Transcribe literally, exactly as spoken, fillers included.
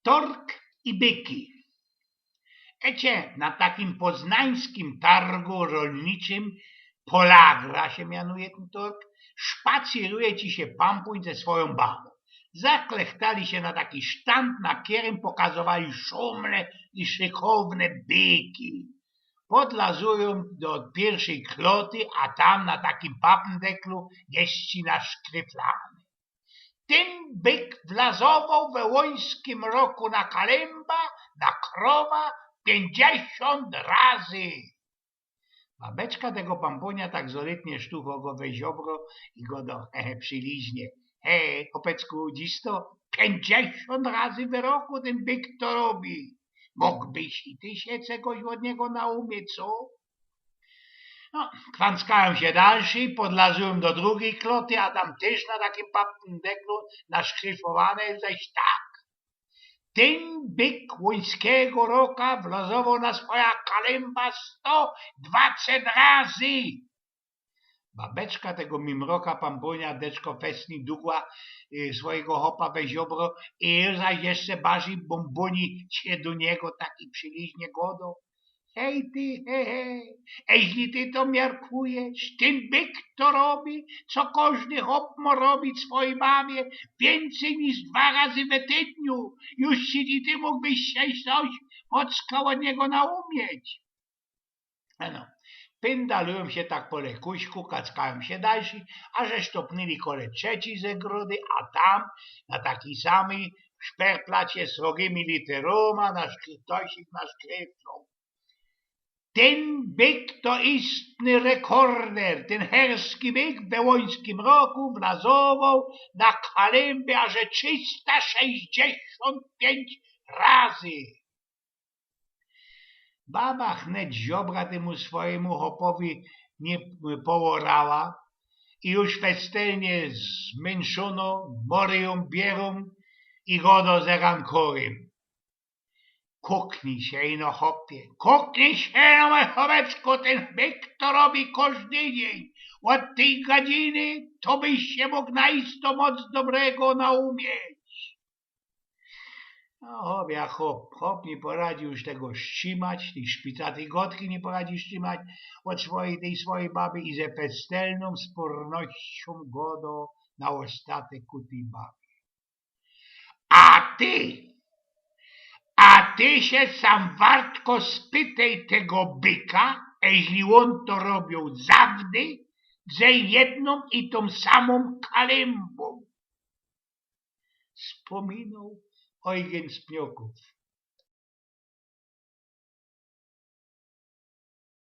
Tork i byki. Ecie, na takim poznańskim targu rolniczym, Polagra sie mianuje tyn tork, szpacyruje ci sie pampōń ze swojōm babōm. Zaklechtali sie na taki sztand, na kerym pokazowali szōmne i szykowne byki. Podlazujōm do piyrwszyj kloty, a tam na takim papndeklu je ci naszkryflane: Tyn byk wlazowoł we łońskim roku na kalymba, na krowa, piyńćdziesiōnt razy. Babeczka tego pampōnia tak zorytnie sztucho go we ziobro i godo, he, he, prziliźnie: He, chopeczku, dzys to piyńćdziesiōnt razy we roku tyn byk to robi. Mōgbyś i ty sie cegoś ôd niego naumieć, co? No, kwanckajōm sie dalszyj, podlazujōm do drugij kloty, a tam tyż na takim papndeklu naszkryfowane je coś tak: Tyn byk łońskigo roka wlazowoł na swoja kalymba sto dwaceść razy. Babeczka tego mimroka pampōnia deczko fesni dugła, y, swojigo chopa we ziobro i zaś jeszcze bardzij bōmbōni sie do niego taki prziliźnie godo: Hej ty, he, he, eźli ty to miarkujesz, tyn byk to robi, co kożdy chop mo robić swojij babie, wiyncyj niż dwa razy we tydniu. Już ci i ty mōgłbyś sie coś, chopeczku, ôd niego naumieć. No, pyndalujōm sie tak po lekuśku, kackają sie dalszyj, a żeż topnyli kole trzecij zegrody, a tam na takij samyj szperplacie srogimi literōma naszkry-, tōjsik naszkryfloł: Tyn byk to istny rekorder, tyn herski byk we łońskim roku wlazowoł na kalymby aże trzysta sześćdziesiōnt piyńć razy. Baba chnet ziobra tymu swojimu chopowi niy poorała i już festelnie zmynszōno moryjōm bierōm i godo zegankorym: Kuknij sie ino, chopie, kuknij sie ino, mōj chopeczku, tyn byk to robi kożdy dziyń. Ôd tyj gadziny to byś sie mōg naisto moc dobrego naumieć. No, chop, jak chop, chop niy poradzi już tego strzimać, tyj szpicatyj godki niy poradzi strzimać ôd swojij, tyj swojij baby i ze festelnōm spōrnościōm godo na ôstatek ku tyj babie: A ty, a ty sie sam wartko spytej tego byka, eźli ôn to robioł zawdy, ze jednōm i tōm samōm kalymbōm. Spōminoł Ojgyn z Pniokōw.